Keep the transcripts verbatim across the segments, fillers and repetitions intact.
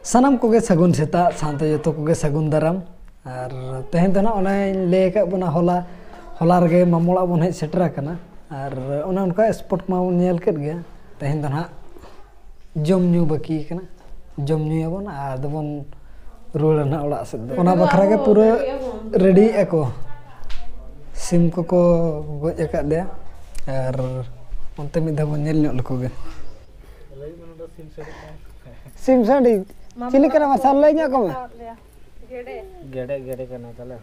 ᱥᱟᱱᱟᱢ ᱠᱚᱜᱮ ᱥᱟᱹᱜᱩᱱ ᱥᱮᱛᱟᱜ, ᱥᱟᱶᱛᱮ ᱡᱚᱛᱚ ᱠᱚᱜᱮ ᱥᱟᱹᱜᱩᱱ ᱫᱟᱨᱟᱢ᱾ ᱟᱨ ᱛᱮᱦᱮᱧ ᱫᱚ ᱱᱟᱦᱟᱜ ᱚᱱᱮᱧ ᱞᱟᱹᱭ ᱟᱠᱟᱫ ᱵᱚᱱᱟ, ᱦᱚᱞᱟ, ᱦᱚᱞᱟ ᱨᱮᱜᱮ ᱢᱟᱢᱚ ᱚᱲᱟᱜ ᱵᱚᱱ ᱦᱮᱡ ᱥᱮᱴᱮᱨ ᱟᱠᱟᱱᱟ᱾ ᱟᱨ ᱚᱱᱮ ᱚᱱᱠᱟ ᱥᱯᱚᱴ ᱢᱟᱵᱚᱱ ᱧᱮᱞ ᱠᱮᱫ ᱜᱮᱭᱟ᱾ ᱛᱮᱦᱮᱧ ᱫᱚ ᱱᱟᱦᱟᱜ ᱡᱚᱢ ᱧᱩ ᱵᱟᱹᱠᱤ ᱠᱟᱱᱟ, ᱡᱚᱢ ᱧᱩᱭᱟᱵᱚᱱ ᱟᱨ ᱫᱚᱵᱚᱱ ᱨᱩᱣᱟᱹᱲᱟ ᱱᱟᱦᱟᱜ ᱚᱲᱟᱜ ᱥᱮᱫ ᱫᱚ᱾ ᱚᱱᱟ ᱵᱟᱠᱷᱨᱟ ᱜᱮ ᱯᱩᱨᱟᱹ ᱨᱮᱰᱤᱭᱮᱫᱼᱟ ᱠᱚ, ᱥᱤᱢ ᱠᱚᱠᱚ ᱜᱚᱡ ᱟᱠᱟᱫ ᱞᱮᱭᱟ᱾ ᱟᱨ ᱚᱱᱛᱮ ᱢᱤᱫ ᱫᱷᱟᱣ ᱵᱚᱱ ᱧᱮᱞ ᱧᱚᱜ ᱞᱮᱠᱚ ᱜᱮ᱾ ᱥᱤᱢ ᱥᱟᱺᱰᱤ ᱪᱤᱞᱤ ᱠᱟᱱᱟ ᱢᱟᱥᱮ ᱞᱟᱹᱭ ᱧᱚᱜ ᱠᱚᱢᱮ᱾ ᱜᱮᱰᱮ᱾ ᱜᱮᱰᱮ, ᱜᱮᱰᱮ ᱠᱟᱱᱟ ᱛᱟᱦᱞᱮ᱾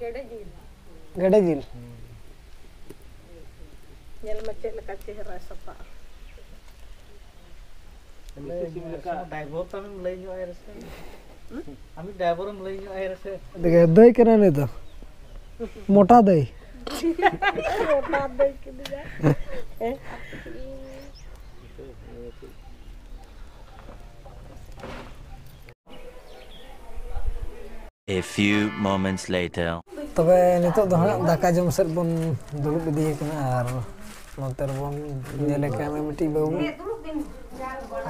ᱜᱮᱰᱮ ᱡᱤᱞ᱾ ᱦᱩᱸ᱾ ᱧᱮᱞ ᱢᱮ ᱪᱮᱫ ᱞᱮᱠᱟ ᱪᱮᱦᱨᱟ ᱥᱟᱯᱷᱟ᱾ ᱰᱟᱭᱵᱚᱨ ᱛᱟᱢᱮᱢ ᱞᱟᱹᱭ ᱧᱚᱜ ᱟᱭ ᱨᱮᱥᱮ᱾ ᱟᱢᱤᱡ ᱰᱟᱭᱵᱚᱨᱮᱢ ᱞᱟᱹᱭ ᱧᱚᱜ ᱟᱭ ᱨᱮᱥᱮ᱾ ᱫᱟᱹᱭ ᱠᱟᱱᱟ ᱱᱩᱭ ᱫᱚ᱾ ᱢᱚᱴᱟ ᱫᱟᱹᱭ᱾ ᱢᱚᱴᱟ ᱫᱟᱹᱭ ᱠᱤᱫᱤᱧᱟ᱾ A few moments later. ᱛᱚᱵᱮ ᱱᱤᱛᱚᱜ ᱫᱚ ᱦᱟᱸᱜ ᱫᱟᱠᱟ ᱡᱚᱢ ᱥᱮᱫ ᱵᱚᱱ ᱫᱩᱲᱩᱵ ᱤᱫᱤ ᱠᱟᱱᱟ ᱟᱨ ᱱᱚᱛᱮ ᱨᱮᱵᱚᱱ ᱧᱮᱞᱮ ᱠᱟᱱᱟ ᱢᱤᱫᱴᱤᱡ ᱵᱟᱹᱵᱩ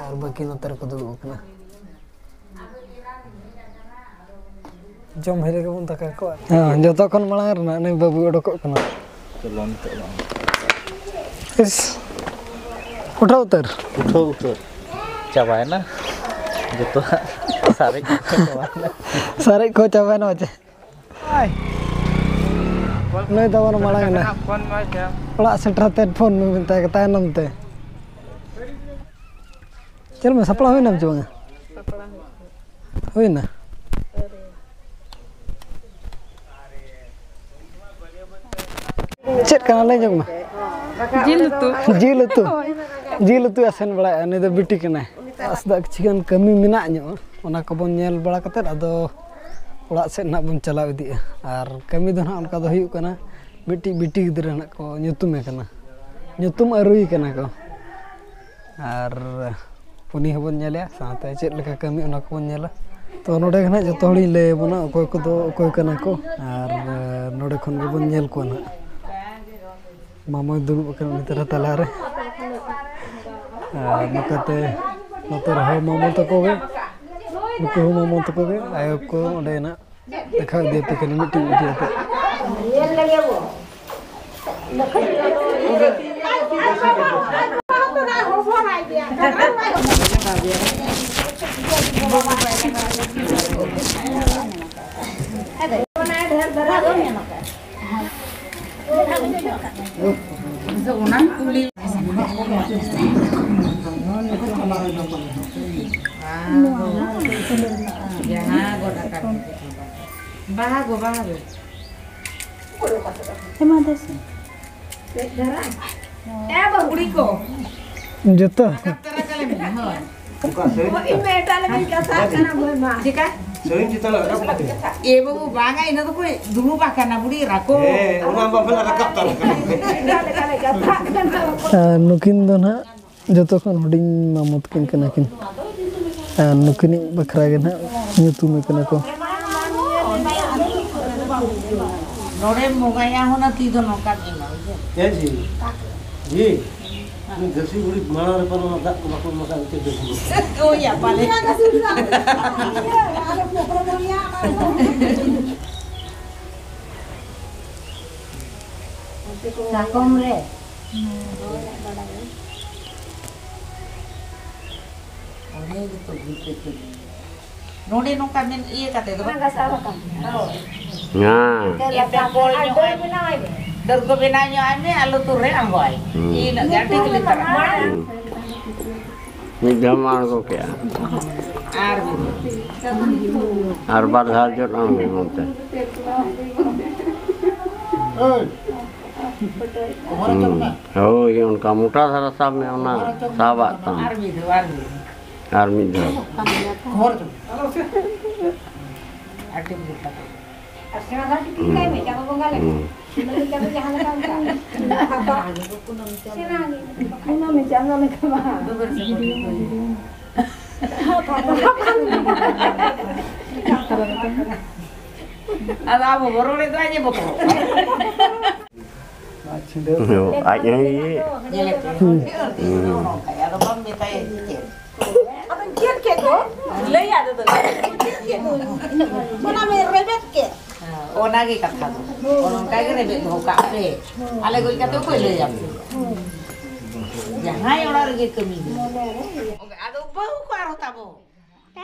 ᱟᱨ ᱵᱟᱹᱠᱤ ᱱᱚᱛᱮ ᱨᱮᱠᱚ ᱫᱩᱲᱩᱵ ᱟᱠᱟᱱᱟ᱾ ᱡᱚᱢ ᱦᱩᱭ ᱞᱮᱜᱮ ᱵᱚᱱ ᱫᱟᱠᱟ ᱠᱚ᱾ ᱦᱮᱸ, ᱡᱚᱛᱚ ᱠᱷᱚᱱ ᱢᱟᱲᱟᱝ ᱨᱮᱱᱟᱜ ᱱᱩᱭ ᱵᱟᱹᱵᱩ ᱚᱰᱚᱠᱚᱜ ᱠᱟᱱᱟ᱾ ᱪᱚᱞᱚ ᱱᱤᱛᱚᱜ ᱫᱚ᱾ ᱤᱥ, ᱩᱴᱷᱟᱹᱣ ᱩᱛᱟᱹᱨ᱾ ᱩᱴᱷᱟᱹᱣ ᱩᱛᱟᱹᱨ᱾ ᱪᱟᱵᱟᱭᱮᱱᱟ᱾ ᱡᱚᱛᱚᱣᱟᱜ ᱥᱟᱨᱮᱡ ᱠᱚ ᱪᱟᱵᱟᱭᱮᱱᱟ᱾ ᱥᱟᱨᱮᱡ ᱠᱚ ᱪᱟᱵᱟᱭᱮᱱᱟ ᱪᱮ? ᱱᱩᱭ ᱛᱟᱵᱚᱱ ᱢᱟᱲᱟᱝ ᱮᱱᱟ᱾ ᱯᱷᱳᱱ ᱢᱮ ᱪᱮ᱾ ᱚᱲᱟᱜ ᱥᱮᱴᱮᱨ ᱟᱛᱮᱫ ᱯᱷᱳᱱ ᱢᱮ ᱢᱮᱛᱟᱭ ᱠᱟᱱᱟ ᱛᱟᱭᱱᱚᱢ ᱛᱮ᱾ ᱪᱮᱫ ᱢᱮ ᱥᱟᱯᱲᱟᱣ ᱦᱩᱭᱱᱟᱢ ᱪᱮ ᱵᱟᱝᱟ? ᱥᱟᱯᱲᱟᱣ ᱦᱩᱭᱱᱟ᱾ ᱦᱩᱭᱱᱟ? ᱟᱹᱣᱨᱤ᱾ ᱪᱮᱫ ᱠᱟᱱᱟ ᱞᱟᱹᱭ ᱧᱚᱜ ᱢᱮ᱾ ᱡᱤᱞ ᱩᱛᱩ᱾ ᱡᱤᱞ ᱩᱛᱩ᱾ ᱦᱳᱭ᱾ ᱡᱤᱞ ᱩᱛᱩᱭ ᱟᱥᱮᱱ ᱵᱟᱲᱟᱭᱟ, ᱩᱱᱤ ᱫᱚ ᱵᱤᱴᱤ ᱠᱟᱱᱟᱭ᱾ ᱟᱥᱫᱟ ᱠᱤᱪᱷᱩ ᱜᱟᱱ ᱠᱟᱹᱢᱤ ᱢᱮᱱᱟᱜ ᱧᱚᱜᱼᱟ, ᱚᱱᱟ ᱠᱚᱵᱚᱱ ᱧᱮᱞ ᱵᱟᱲᱟ ᱠᱟᱛᱮᱫ ᱟᱫᱚ ᱚᱲᱟᱜ ᱥᱮᱫ ᱱᱟᱦᱟᱜ ᱵᱚᱱ ᱪᱟᱞᱟᱣ ᱤᱫᱤᱜᱼᱟ᱾ ᱟᱨ ᱠᱟᱹᱢᱤ ᱫᱚ ᱱᱟᱦᱟᱜ ᱚᱱᱠᱟ ᱫᱚ ᱦᱩᱭᱩᱜ ᱠᱟᱱᱟ, ᱢᱤᱫᱴᱤᱡ ᱵᱤᱴᱤ ᱜᱤᱫᱽᱨᱟᱹ ᱱᱟᱦᱟᱜ ᱠᱚ ᱧᱩᱛᱩᱢᱮ ᱠᱟᱱᱟ, ᱧᱩᱛᱩᱢ ᱟᱹᱨᱩᱭᱮ ᱠᱟᱱᱟ ᱠᱚ᱾ ᱟᱨ ᱩᱱᱤ ᱦᱚᱸᱵᱚᱱ ᱧᱮᱞᱮᱭᱟ, ᱥᱟᱶᱛᱮ ᱪᱮᱫ ᱞᱮᱠᱟ ᱠᱟᱹᱢᱤ ᱚᱱᱟ ᱠᱚᱵᱚᱱ ᱧᱮᱞᱟ᱾ ᱛᱚ ᱱᱚᱰᱮ ᱜᱮ ᱱᱟᱦᱟᱜ ᱡᱚᱛᱚ ᱦᱚᱲᱤᱧ ᱞᱟᱹᱭ ᱟᱵᱚᱱᱟ ᱚᱠᱚᱭ ᱠᱚᱫᱚ ᱚᱠᱚᱭ ᱠᱟᱱᱟ ᱠᱚ ᱟᱨ ᱱᱚᱰᱮ ᱠᱷᱚᱱ ᱜᱮᱵᱚᱱ ᱧᱮᱞ ᱠᱚᱣᱟ ᱱᱟᱦᱟᱜ᱾ ᱢᱟᱢᱚᱭ ᱫᱩᱲᱩᱵ ᱟᱠᱟᱱᱟ ᱩᱱᱤ ᱛᱟᱨᱟ ᱛᱟᱞᱟᱨᱮ᱾ ᱟᱨ ᱱᱚᱝᱠᱟᱛᱮ ᱱᱚᱛᱮ ᱨᱮᱦᱚᱸ ᱢᱟᱢᱚ ᱛᱟᱠᱚ ᱜᱮ, ᱱᱩᱠᱩ ᱦᱚᱸ ᱢᱟᱢᱚ ᱛᱟᱠᱚ ᱜᱮ, ᱟᱭᱳ ᱠᱚ ᱚᱸᱰᱮ ᱱᱟᱜ ᱫᱮᱠᱷᱟᱣ ᱤᱫᱤᱭᱟᱯᱮ ᱠᱟᱱᱟ ᱢᱤᱫᱴᱤᱡ ᱢᱤᱫᱴᱤᱡ ᱟᱛᱮ᱾ ᱚᱱᱟ ᱠᱩᱞᱤ᱾ ᱡᱟᱦᱟᱸ ᱜᱚᱴᱟ ᱠᱟᱜᱚᱡᱽ᱾ ᱵᱟᱦᱟ ᱜᱚ, ᱵᱟᱦᱟ ᱜᱚ᱾ ᱮᱢᱟ ᱫᱮ ᱥᱮ᱾ ᱮ ᱵᱟᱹᱦᱩ ᱠᱩᱲᱤ ᱠᱚ᱾ ᱡᱚᱛᱚ᱾ ᱨᱟᱠᱟᱵ ᱛᱟᱨᱟ ᱠᱟᱞᱮ ᱢᱮ, ᱦᱳᱭ᱾ ᱚᱠᱟ ᱥᱟᱹᱲᱤᱢ ᱦᱳᱭ, ᱪᱮᱛᱟᱱ? ᱤᱧ ᱢᱮ ᱮᱴᱟᱜ ᱞᱮᱠᱟᱧ ᱠᱟᱛᱷᱟᱜ ᱠᱟᱱᱟ, ᱵᱷᱟᱹᱭ ᱢᱟ᱾ ᱪᱮᱠᱟ? ᱥᱟᱹᱲᱤᱢ ᱪᱮᱛᱟᱱ ᱨᱮ ᱨᱟᱠᱟᱵ ᱠᱟᱛᱮ? ᱮ ᱵᱟᱹᱵᱩ, ᱵᱟᱝᱟ, ᱤᱱᱟᱹ ᱫᱚᱠᱚ ᱫᱩᱲᱩᱵ ᱟᱠᱟᱱᱟ, ᱵᱩᱰᱷᱤ ᱮᱨᱟ ᱠᱚ᱾ ᱦᱮᱸ, ᱚᱱᱟ ᱢᱟ ᱵᱚᱞᱮ ᱨᱟᱠᱟᱵ ᱛᱟᱨᱟ ᱠᱟᱱᱟ᱾ ᱮᱴᱟᱜ ᱞᱮᱠᱟᱞᱮ ᱠᱟᱛᱷᱟᱜ ᱠᱟᱱᱟ᱾ ᱟᱨ ᱱᱩᱠᱤᱱ ᱫᱚ ᱱᱟᱦᱟᱜ ᱡᱚᱛᱚ ᱠᱷᱚᱱ ᱦᱩᱰᱤᱧ ᱢᱟᱢᱚ ᱛᱟᱹᱠᱤᱱ ᱠᱟᱱᱟ ᱠᱤᱱ᱾ ᱟᱨ ᱱᱩᱠᱤᱱᱤᱡ ᱵᱟᱠᱷᱨᱟ ᱜᱮ ᱱᱟᱦᱟᱜ ᱧᱩᱛᱩᱢ ᱠᱟᱱᱟ ᱠᱚ᱾ ᱱᱚᱰᱮᱢ ᱵᱚᱸᱜᱟᱭᱟ, ᱦᱩᱱᱟᱹ ᱛᱤ ᱫᱚ ᱱᱚᱝᱠᱟ ᱜᱮ ᱢᱮᱱᱟᱜᱼᱟ, ᱵᱩᱡᱷᱟᱹᱣ? ᱦᱮᱸ ᱡᱤ, ᱡᱤ, ᱩᱱᱤ ᱜᱟᱹᱥᱤ ᱵᱩᱲᱦᱤ ᱢᱟᱲᱟᱝ ᱨᱮ ᱯᱟᱞᱮ ᱚᱱᱟ ᱫᱟᱜ ᱠᱚ ᱵᱟᱠᱚ ᱮᱢᱟ ᱠᱟᱜ ᱛᱮ ᱜᱟᱹᱥᱤ ᱵᱩᱲᱦᱤ᱾ ᱳᱭ ᱭᱟ ᱯᱟᱞᱮ᱾ ᱥᱟᱠᱚᱢ ᱨᱮ᱾ ᱚᱸᱰᱮ ᱜᱮᱛᱚ ᱵᱷᱩᱞ ᱯᱮ ᱠᱟᱹᱢᱤ᱾ ᱱᱚᱰᱮ ᱱᱚᱝᱠᱟ ᱢᱮᱱ ᱤᱭᱟᱹ ᱠᱟᱛᱮ ᱫᱚ ᱵᱟᱝ᱾ ᱦᱮᱸ᱾ ᱮᱱᱛᱮ ᱠᱚᱞ ᱧᱚᱜ ᱟᱭ ᱢᱮ᱾ ᱰᱟᱹᱨ ᱠᱚ ᱵᱮᱱᱟᱣ ᱧᱚᱜ ᱟᱭ ᱢᱮ, ᱟᱞᱚ ᱛᱩᱨ ᱨᱮ ᱟᱬᱜᱚ ᱟᱭ᱾ ᱦᱩᱸ᱾ ᱤᱱᱟᱹᱜ ᱜᱮ ᱟᱹᱰᱤ ᱜᱮ ᱞᱮᱛᱟᱲ᱾ ᱦᱩᱸ᱾ ᱢᱤᱫ ᱫᱷᱟᱣ ᱢᱟ ᱟᱬᱜᱚ ᱠᱮᱜᱼᱟ᱾ ᱟᱨ ᱟᱨ ᱵᱟᱨ ᱫᱷᱟᱣ ᱡᱚᱫ ᱟᱬᱜᱚ ᱱᱚᱱᱛᱮ᱾ ᱦᱩᱸ᱾ ᱦᱳᱭ, ᱚᱱᱠᱟ ᱢᱚᱴᱟ ᱫᱷᱟᱨᱟ ᱥᱟᱵ ᱢᱮ, ᱚᱱᱟ ᱥᱟᱵᱟᱜ ᱛᱟᱢ᱾ ᱟᱨ ᱢᱤᱫ ᱫᱷᱟᱣ, ᱟᱨ ᱢᱤᱫ ᱫᱷᱟᱣ᱾ ᱟᱨ ᱢᱤᱫ ᱫᱷᱟᱣ᱾ ᱟᱨ ᱥᱮᱬᱟ ᱫᱷᱟᱨᱟ ᱴᱤᱯᱤᱱ ᱠᱟᱭ ᱢᱮ, ᱪᱟᱸᱫᱚ ᱵᱚᱸᱜᱟ ᱞᱮᱠᱟ᱾ ᱦᱩᱸ᱾ ᱥᱮᱬᱟ ᱜᱮ, ᱠᱩᱱᱟᱹᱢᱤ ᱪᱟᱸᱫᱚ ᱞᱮᱠᱟ ᱵᱟᱝ᱾ ᱟᱫᱚ ᱟᱵᱚ ᱵᱚ ᱨᱚᱲᱮᱫ ᱫᱚ ᱟᱡ ᱮ ᱵᱚᱛᱚᱨᱚᱜ ᱠᱟᱱᱟ᱾ ᱟᱡ ᱦᱚᱸᱭ ᱤᱭᱟᱹ᱾ ᱧᱮᱞᱮᱫ ᱯᱮ᱾ ᱦᱩᱸ᱾ ᱟᱫᱚ ᱵᱟᱢ ᱢᱮᱛᱟᱭᱟ ᱡᱮ ᱪᱮᱫ? ᱟᱫᱚᱧ ᱪᱮᱫ ᱠᱮᱫ ᱫᱚ? ᱞᱟᱹᱭ ᱟᱫᱚ ᱫᱚ᱾ ᱪᱮᱫ ᱠᱮᱫ ᱫᱚ? ᱚᱱᱟ ᱢᱮ ᱨᱮᱵᱮᱫ ᱠᱮᱫ᱾ ᱚᱱᱟᱜᱮ ᱠᱟᱛᱷᱟ ᱫᱚ᱾ ᱚᱱᱠᱟ ᱜᱮ ᱨᱮᱵᱮᱫ ᱫᱚᱦᱚ ᱠᱟᱜ ᱯᱮ᱾ ᱟᱞᱮ ᱜᱚᱡ ᱠᱟᱛᱮ ᱚᱠᱚᱭ ᱞᱟᱹᱭ ᱟᱯᱮ? ᱡᱟᱦᱟᱸᱭ ᱚᱲᱟᱜ ᱨᱮᱜᱮ ᱠᱟᱹᱢᱤ ᱦᱩᱭᱩᱜ᱾ ᱟᱫᱚ ᱵᱟᱹᱦᱩ ᱠᱚ ᱟᱨᱦᱚᱸ ᱛᱟᱵᱚ᱾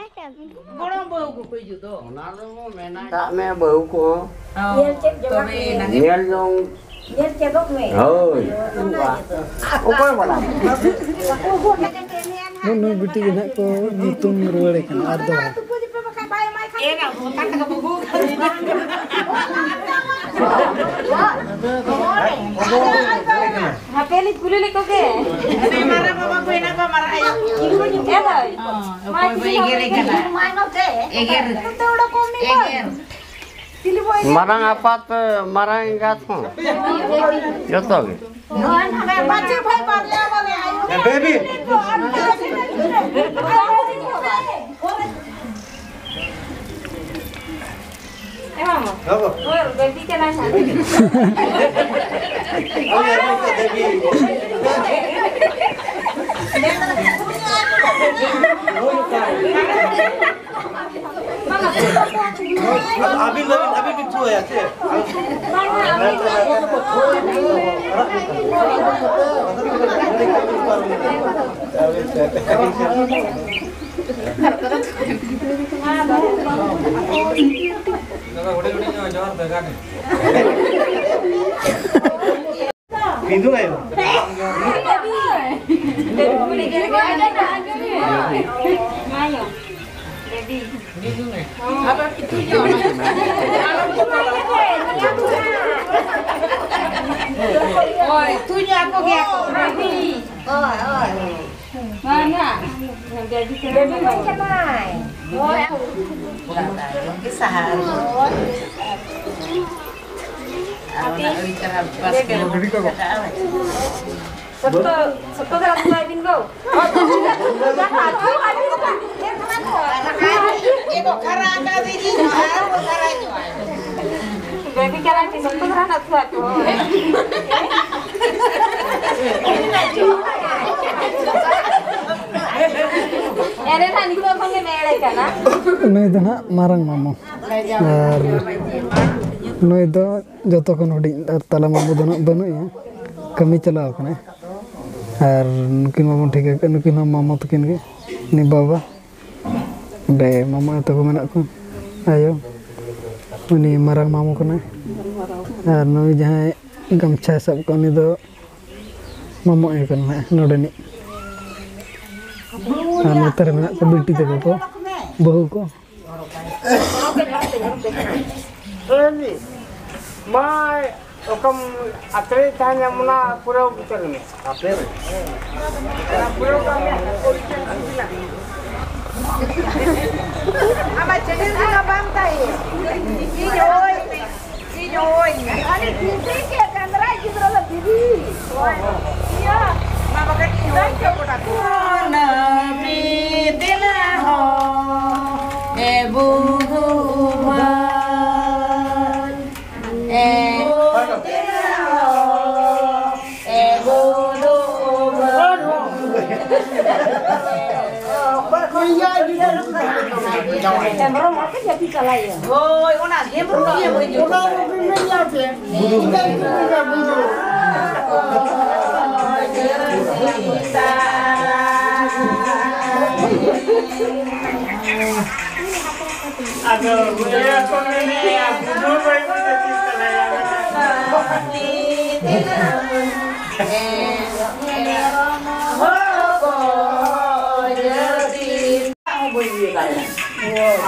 ᱜᱚᱲᱚᱢ ᱵᱟᱹᱦᱩ ᱠᱚᱠᱚ ᱦᱤᱡᱩᱜ ᱫᱚ᱾ ᱚᱱᱟ ᱫᱚ ᱢᱮᱱᱟ᱾ ᱫᱟᱜ ᱢᱮ ᱵᱟᱹᱦᱩ ᱠᱚᱦᱚᱸ᱾ ᱦᱚᱸ, ᱛᱚᱵᱮ ᱮᱱᱟᱝ ᱜᱮ᱾ ᱧᱮᱞ ᱡᱚᱝ᱾ ᱧᱮᱞ ᱪᱮᱫᱚᱜ ᱢᱮ᱾ ᱦᱳᱭ᱾ ᱚᱠᱚᱭ ᱵᱟᱲᱟᱭ? ᱱᱩᱭ, ᱱᱩᱭ ᱵᱤᱴᱤ ᱜᱮ ᱱᱟᱦᱟᱜ ᱠᱚ ᱧᱩᱛᱩᱢ ᱨᱩᱣᱟᱹᱲᱮ ᱠᱟᱱᱟ ᱟᱨ ᱫᱚ ᱵᱟᱝ᱾ ᱮ ᱵᱟᱹᱵᱩ, ᱚᱠᱟ ᱛᱮᱜᱮ ᱵᱟᱹᱵᱩ? ᱦᱟᱯᱮ ᱞᱤᱧ ᱠᱩᱞᱤ ᱞᱮᱠᱚ ᱜᱮ᱾ ᱢᱟᱨᱟᱝ ᱵᱟᱵᱟ ᱠᱚ ᱦᱮᱱᱟᱜ ᱠᱚᱣᱟ, ᱢᱟᱨᱟᱝ ᱟᱭᱳ᱾ ᱮ ᱫᱟᱹᱭ᱾ ᱦᱚᱸ, ᱚᱠᱚᱭ ᱵᱚ ᱮᱜᱮᱨᱮ ᱠᱟᱱᱟ? ᱮᱜᱮᱨ᱾ ᱮᱜᱮᱨ᱾ ᱢᱟᱨᱟᱝ ᱟᱯᱟᱛ, ᱢᱟᱨᱟᱝ ᱮᱸᱜᱟᱛ ᱦᱚᱸ᱾ ᱡᱚᱛᱚ ᱜᱮ᱾ ᱵᱮᱵᱤ᱾ ᱮ ᱢᱟᱢᱟ᱾ ᱦᱮᱸ ᱜᱚ᱾ ᱦᱳᱭ, ᱵᱮᱵᱤ ᱠᱟᱱᱟᱭ ᱦᱟᱸᱜ᱾ ᱦᱳᱭ, ᱦᱳᱭ, ᱵᱮᱵᱤ᱾ ᱟᱹᱵᱤᱱ, ᱟᱹᱵᱤᱱ, ᱟᱹᱵᱤᱱ ᱵᱤᱱ ᱛᱷᱩᱣᱟᱭᱟ ᱪᱮ? ᱫᱟᱫᱟ, ᱦᱩᱰᱤᱧ ᱦᱩᱰᱤᱧ ᱧᱚᱜ ᱡᱚᱦᱟᱨ ᱫᱚ ᱜᱟᱱ᱾ ᱵᱤᱸᱫᱩ ᱟᱭᱳ᱾ ᱦᱳᱭ, ᱛᱩᱧ ᱟᱠᱚ ᱜᱮᱭᱟ ᱠᱚ᱾ ᱦᱳᱭ, ᱦᱳᱭ᱾ ᱢᱟ ᱱᱟ, ᱵᱮᱵᱤ ᱠᱟᱱᱟᱭ᱾ ᱵᱮᱵᱤ ᱠᱟᱱᱟᱭ᱾ ᱦᱳᱭ᱾ ᱞᱟᱸᱫᱟ ᱡᱚᱝ ᱜᱮ ᱥᱟᱦᱟᱣ᱾ ᱦᱳᱭ᱾ ᱟᱨ ᱚᱱᱟ ᱟᱹᱰᱤ ᱪᱮᱦᱨᱟ ᱵᱟᱥᱠᱮ ᱨᱮ ᱵᱚᱱ ᱠᱟᱴᱟᱜᱼᱟ᱾ ᱥᱚᱠᱛᱚ, ᱥᱚᱠᱛᱚ ᱫᱷᱟᱨᱟ ᱵᱚᱸᱜᱟᱭ ᱵᱤᱱ ᱜᱚ᱾ ᱮ ᱜᱚ, ᱠᱷᱟᱨᱟ ᱟᱠᱟ ᱫᱤᱫᱤ, ᱟᱨ ᱵᱚ ᱠᱷᱟᱨᱟ ᱧᱚᱜᱼᱟ᱾ ᱮᱱᱨᱮᱦᱚᱸ ᱱᱤᱛᱚᱜ ᱠᱷᱚᱱ ᱜᱮ ᱮᱲᱮ ᱠᱟᱱᱟ᱾ ᱱᱩᱭ ᱫᱚ ᱱᱟᱦᱟᱜ ᱢᱟᱨᱟᱝ ᱢᱟᱢᱚ, ᱟᱨ ᱱᱩᱭ ᱫᱚ ᱡᱚᱛᱚ ᱠᱷᱚᱱ ᱦᱩᱰᱤᱧ, ᱟᱨ ᱛᱟᱞᱟ ᱢᱟᱢᱚ ᱫᱚ ᱱᱟᱦᱟᱜ ᱵᱟᱹᱱᱩᱜ ᱮᱭᱟ, ᱠᱟᱹᱢᱤ ᱪᱟᱞᱟᱣ ᱠᱟᱱᱟᱭ᱾ ᱟᱨ ᱱᱩᱠᱤᱱ ᱢᱟᱵᱚᱱ ᱴᱷᱤᱠᱟᱹ ᱠᱟᱜ, ᱱᱩᱠᱤᱱ ᱦᱚᱸ ᱢᱟᱢᱚ ᱛᱟᱹᱠᱤᱱ ᱜᱮ, ᱩᱱᱤ ᱵᱟᱵᱟ᱾ ᱚᱸᱰᱮ ᱢᱟᱢᱚ ᱟᱭᱳ ᱛᱟᱠᱚ ᱢᱮᱱᱟᱜ ᱠᱚᱣᱟ᱾ ᱟᱭᱳ, ᱩᱱᱤ ᱢᱟᱨᱟᱝ ᱢᱟᱢᱚ ᱠᱟᱱᱟᱭ᱾ ᱟᱨ ᱱᱩᱭ ᱡᱟᱦᱟᱸᱭ ᱜᱟᱢᱪᱷᱟᱭ ᱥᱟᱵ ᱠᱟᱜ, ᱩᱱᱤ ᱫᱚ ᱢᱟᱢᱚ ᱟᱭᱳ ᱠᱟᱱᱟᱭ ᱱᱚᱰᱮᱱᱤᱡ᱾ ᱟᱨ ᱱᱚᱛᱮ ᱨᱮ ᱢᱮᱱᱟᱜ ᱠᱚᱣᱟ ᱵᱤᱴᱤ ᱛᱟᱠᱚ ᱠᱚ, ᱵᱟᱹᱦᱩ ᱠᱚ᱾ ᱢᱟ ᱚᱠᱟᱢ ᱟᱛᱨᱮ ᱛᱟᱦᱮᱱᱟ, ᱚᱱᱟ ᱯᱩᱨᱟᱹ ᱩᱛᱟᱹᱨ ᱢᱮ᱾ ᱟᱯᱮ ᱨᱮ? ᱚᱱᱟ ᱯᱩᱨᱟᱹ ᱠᱟᱜ ᱢᱮ᱾ ᱟᱢᱟᱜ ᱪᱮᱱᱮᱞ ᱨᱮᱢᱟ ᱵᱟᱝ ᱛᱟᱦᱮᱸ᱾ ᱤᱧ ᱦᱳᱭ, ᱤᱧ ᱦᱳᱭ᱾ ᱟᱨᱮ ᱫᱤᱫᱤ ᱜᱮ ᱰᱟᱝᱨᱟ ᱜᱤᱫᱽᱨᱟᱹ ᱫᱚ ᱫᱤᱫᱤ᱾ ᱦᱳᱭ᱾ ᱤᱭᱟᱹ, ᱢᱟ ᱵᱟᱠᱷᱟᱱ ᱤᱧ ᱦᱳᱭ ᱪᱚ ᱜᱚᱴᱟ ᱠᱚ᱾ ᱠᱩᱱᱟᱹᱢᱤ ᱫᱤᱱ ᱦᱚᱸ ᱮ ᱵᱩᱫᱷᱩ ᱵᱟᱨ᱾ ᱦᱳᱭ, ᱚᱱᱟ ᱦᱮᱢᱵᱨᱚᱢ ᱜᱮ ᱵᱟᱹᱧ ᱡᱩᱛ ᱫᱟᱲᱮᱭᱟᱜᱼᱟ᱾ ᱟᱫᱚ ᱞᱟᱹᱭᱟ ᱠᱚ ᱢᱮᱱᱮᱜᱼᱟ, ᱵᱩᱡᱷᱟᱹᱣ ᱵᱟᱭ ᱵᱩᱡᱷᱟᱹᱣ ᱪᱮᱫ ᱠᱟᱱᱟᱭᱟ᱾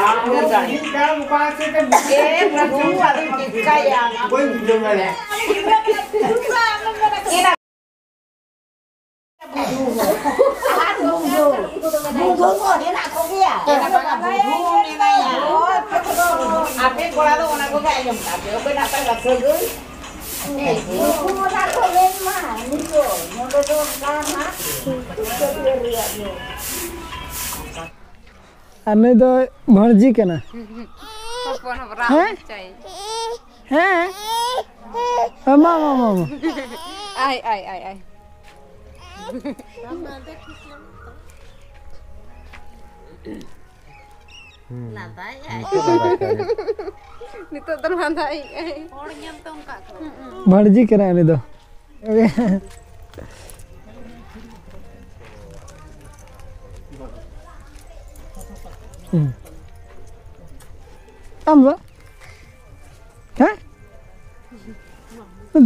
ᱟᱢ ᱫᱚ ᱢᱤᱫ ᱫᱷᱟᱣ ᱚᱠᱟ ᱥᱮᱫ ᱮᱢ ᱮ ᱵᱟᱹᱵᱩ, ᱟᱫᱚ ᱪᱤᱠᱟᱹᱭᱟ? ᱵᱟᱹᱧ ᱵᱩᱡᱷᱟᱹᱣ ᱫᱟᱲᱮᱭᱟᱜᱼᱟ᱾ ᱵᱩᱫᱷᱩ ᱠᱚ ᱦᱮᱱᱟᱜ ᱠᱚᱜᱮᱭᱟ᱾ ᱦᱮᱱᱟᱜ ᱠᱚᱣᱟ, ᱵᱩᱫᱷᱩ ᱢᱮᱱᱟᱭᱟ᱾ ᱟᱯᱮ ᱠᱚᱲᱟ ᱫᱚ ᱚᱱᱟ ᱠᱚᱜᱮ ᱟᱸᱡᱚᱢ ᱠᱟᱜ ᱯᱮ, ᱚᱠᱚᱭ ᱱᱟᱜ ᱯᱮ ᱥᱟᱹᱜᱟᱹᱭ? ᱩᱱᱠᱩ ᱚᱱᱟ ᱠᱚ ᱢᱮᱱ ᱢᱟ, ᱱᱤᱛᱚᱜ ᱱᱚᱰᱮ ᱫᱚ ᱚᱱᱠᱟ ᱱᱟᱜ ᱪᱷᱟᱹᱴᱭᱟᱹᱨ ᱨᱮᱭᱟᱜ ᱜᱮ᱾ ᱟᱨ ᱱᱩᱭ ᱫᱚ ᱵᱷᱟᱹᱬᱡᱤ ᱠᱟᱱᱟ᱾ ᱦᱚᱯᱚᱱ ᱦᱚᱯᱚᱱ ᱦᱮᱸ? ᱪᱟᱭ᱾ ᱦᱮᱸ? ᱮ, ᱢᱟ, ᱢᱟ, ᱢᱟ, ᱢᱟ᱾ ᱟᱭ ᱟᱭ ᱟᱭ ᱟᱭ᱾ ᱞᱟᱸᱫᱟᱭᱮᱜᱼᱟᱭ᱾ ᱱᱤᱛᱚᱜ ᱫᱚ ᱞᱟᱸᱫᱟᱭᱮᱜᱼᱟᱭ᱾ ᱦᱚᱲ ᱧᱮᱞ ᱛᱮ ᱚᱱᱠᱟ ᱠᱚ᱾ ᱵᱷᱟᱹᱲᱡᱤ ᱠᱟᱱᱟᱭ ᱩᱱᱤ ᱫᱚ᱾ ᱦᱩᱸ᱾ ᱟᱢ ᱫᱚ? ᱦᱮᱸ?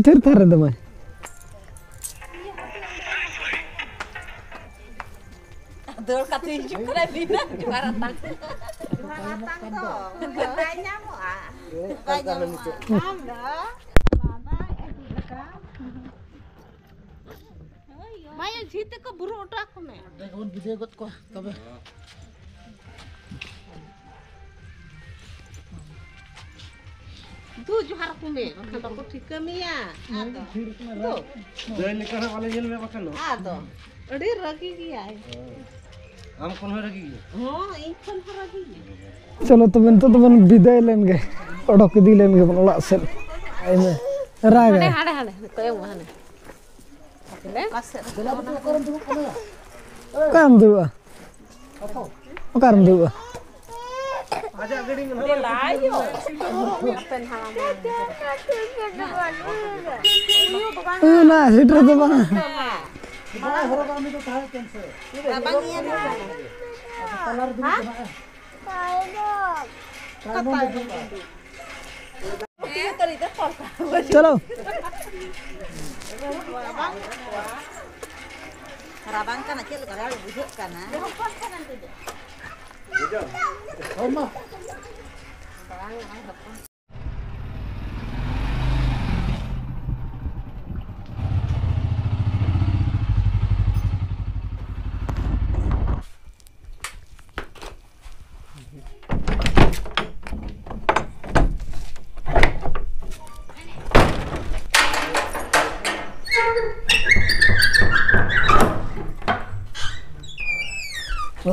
ᱛᱷᱤᱨ ᱛᱷᱟᱨ ᱨᱮ ᱫᱚ ᱢᱟᱹᱭ᱾ ᱫᱟᱹᱲ ᱠᱟᱛᱮ ᱦᱤᱡᱩᱜ ᱠᱟᱱᱟᱭ ᱵᱤᱱᱟᱹ ᱡᱚᱦᱟᱨ ᱟᱛᱟᱝ᱾ ᱡᱚᱦᱟᱨ ᱟᱛᱟᱝ ᱫᱚ ᱵᱟᱭ ᱧᱟᱢᱚᱜᱼᱟ᱾ ᱵᱟᱭ ᱧᱟᱢᱚᱜᱼᱟ᱾ ᱟᱢ ᱫᱚ ᱵᱟᱵᱟ ᱟᱹᱰᱤ ᱞᱮᱠᱟ᱾ ᱢᱟᱭᱟ ᱡᱷᱤ ᱛᱮᱠᱚ ᱵᱩᱨᱩ ᱚᱴᱚ ᱟᱠᱚ ᱢᱮ᱾ ᱚᱸᱰᱮ ᱜᱮᱵᱚᱱ ᱵᱤᱫᱟᱹᱭ ᱜᱚᱫ ᱠᱚᱣᱟ ᱛᱚᱵᱮ᱾ ᱫᱩ ᱡᱚᱦᱟᱨ ᱟᱠᱚ ᱢᱮ, ᱵᱟᱠᱷᱟᱱ ᱵᱟᱠᱚ ᱴᱷᱤᱠᱟᱹ ᱢᱮᱭᱟ᱾ ᱟᱫᱚ ᱫᱩ᱾ ᱫᱟᱹᱭ ᱞᱮᱠᱟ ᱦᱟᱸᱜ ᱵᱟᱞᱮ ᱧᱮᱞ ᱢᱮᱭᱟ ᱵᱟᱠᱷᱟᱱ ᱫᱚ᱾ ᱟᱫᱚ ᱟᱹᱰᱤ ᱨᱟᱹᱜᱤ ᱜᱮᱭᱟᱭ᱾ ᱟᱢ ᱠᱷᱚᱱ ᱦᱚᱸ ᱨᱟᱹᱜᱤ ᱜᱮᱭᱟ᱾ ᱦᱚᱸ, ᱤᱧ ᱠᱷᱚᱱ ᱦᱚᱸ ᱨᱟᱹᱜᱤ ᱜᱮᱭᱟ᱾ ᱪᱚᱞᱚ ᱛᱚᱵᱮ ᱱᱤᱛᱚᱜ ᱫᱚᱵᱚᱱ ᱵᱤᱫᱟᱹᱭ ᱞᱮᱱ ᱜᱮ, ᱚᱰᱚᱠ ᱤᱫᱤ ᱞᱮᱱ ᱜᱮᱵᱚᱱ ᱚᱲᱟᱜ ᱥᱮᱫ᱾ ᱟᱭᱢᱟ ᱨᱟᱜᱟᱭ᱾ ᱦᱟᱸᱰᱮ ᱦᱟᱸᱰᱮ ᱦᱟᱸᱰᱮ ᱠᱚᱭᱚᱜ ᱢᱮ ᱦᱟᱸᱰᱮ᱾ ᱚᱠᱟ ᱥᱮᱫ ᱨᱮ? ᱚᱠᱟᱨᱮᱢ ᱫᱩᱲᱩᱵᱼᱟ? ᱚᱠᱟᱨᱮᱢ ᱫᱩᱲᱩᱵᱼᱟ? ᱚᱱᱟ ᱥᱮᱴᱮᱨ ᱫᱚ ᱵᱟᱝ᱾ ᱪᱚᱞᱚ᱾ ᱨᱟᱵᱟᱝ ᱠᱟᱱᱟ, ᱪᱮᱫ ᱞᱮᱠᱟ ᱨᱮ ᱵᱩᱡᱷᱟᱹᱜ ᱠᱟᱱᱟ?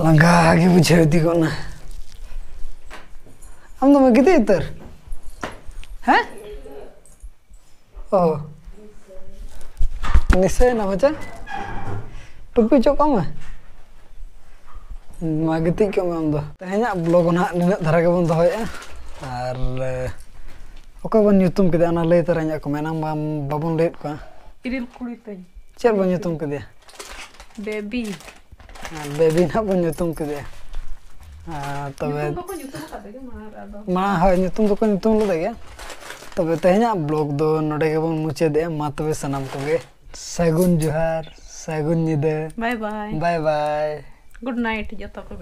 ᱞᱟᱸᱜᱟ ᱜᱮ ᱵᱩᱡᱷᱟᱹᱣ ᱤᱫᱤ ᱜᱚᱫ ᱱᱟ᱾ ᱟᱢ ᱫᱚᱢ ᱜᱤᱛᱤᱡ ᱩᱛᱟᱹᱨ? ᱦᱮᱸ? ᱚ, ᱱᱤᱥᱟᱹᱭᱮᱱᱟ ᱢᱟᱪᱟ? ᱴᱩᱯᱤ ᱚᱪᱚᱜ ᱠᱟᱜ ᱢᱮ᱾ ᱢᱟ ᱜᱤᱛᱤᱡ ᱠᱚᱜ ᱢᱮ ᱟᱢ ᱫᱚ᱾ ᱛᱮᱦᱮᱧᱟᱜ ᱵᱞᱚᱜ ᱱᱟᱦᱟᱜ ᱱᱤᱱᱟᱹᱜ ᱫᱷᱟᱨᱟ ᱜᱮᱵᱚᱱ ᱫᱚᱦᱚᱭᱮᱫᱼᱟ᱾ ᱟᱨ ᱚᱠᱚᱭ ᱵᱚᱱ ᱧᱩᱛᱩᱢ ᱠᱮᱫᱮᱭᱟ ᱚᱱᱟ ᱞᱟᱹᱭ ᱛᱟᱨᱟᱧᱟ ᱠᱚ ᱢᱮᱱᱟ, ᱵᱟᱵᱚᱱ ᱞᱟᱹᱭᱮᱫ ᱠᱚᱣᱟ᱾ ᱤᱨᱤᱞ ᱠᱩᱲᱤ ᱛᱤᱧ᱾ ᱪᱮᱫ ᱵᱚᱱ ᱧᱩᱛᱩᱢ ᱠᱮᱫᱮᱭᱟ? ᱵᱮᱵᱤ᱾ ᱵᱮᱵᱤ ᱱᱟᱦᱟᱜ ᱵᱚᱱ ᱧᱩᱛᱩᱢ ᱠᱮᱫᱮᱭᱟ᱾ ᱛᱚᱵᱮ ᱢᱟ, ᱦᱳᱭ, ᱧᱩᱛᱩᱢ ᱫᱚᱠᱚ ᱧᱩᱛᱩᱢ ᱞᱮᱫᱟ ᱜᱮᱭᱟ᱾ ᱛᱚᱵᱮ ᱛᱮᱦᱮᱧᱟᱜ ᱵᱞᱚᱜ ᱫᱚ ᱱᱚᱰᱮ ᱜᱮᱵᱚᱱ ᱢᱩᱪᱟᱹᱫᱮᱜᱼᱟ᱾ ᱢᱟ ᱛᱚᱵᱮ ᱥᱟᱱᱟᱢ ᱠᱚᱜᱮ ᱥᱟᱹᱜᱩᱱ ᱡᱚᱦᱟᱨ, ᱥᱟᱹᱜᱩᱱ ᱧᱤᱫᱟᱹ᱾ ᱵᱟᱭ ᱵᱟᱭ᱾ ᱵᱟᱭ ᱵᱟᱭ᱾ ᱜᱩᱰ ᱱᱟᱭᱤᱴ ᱡᱚᱛᱚ ᱠᱚᱜᱮ᱾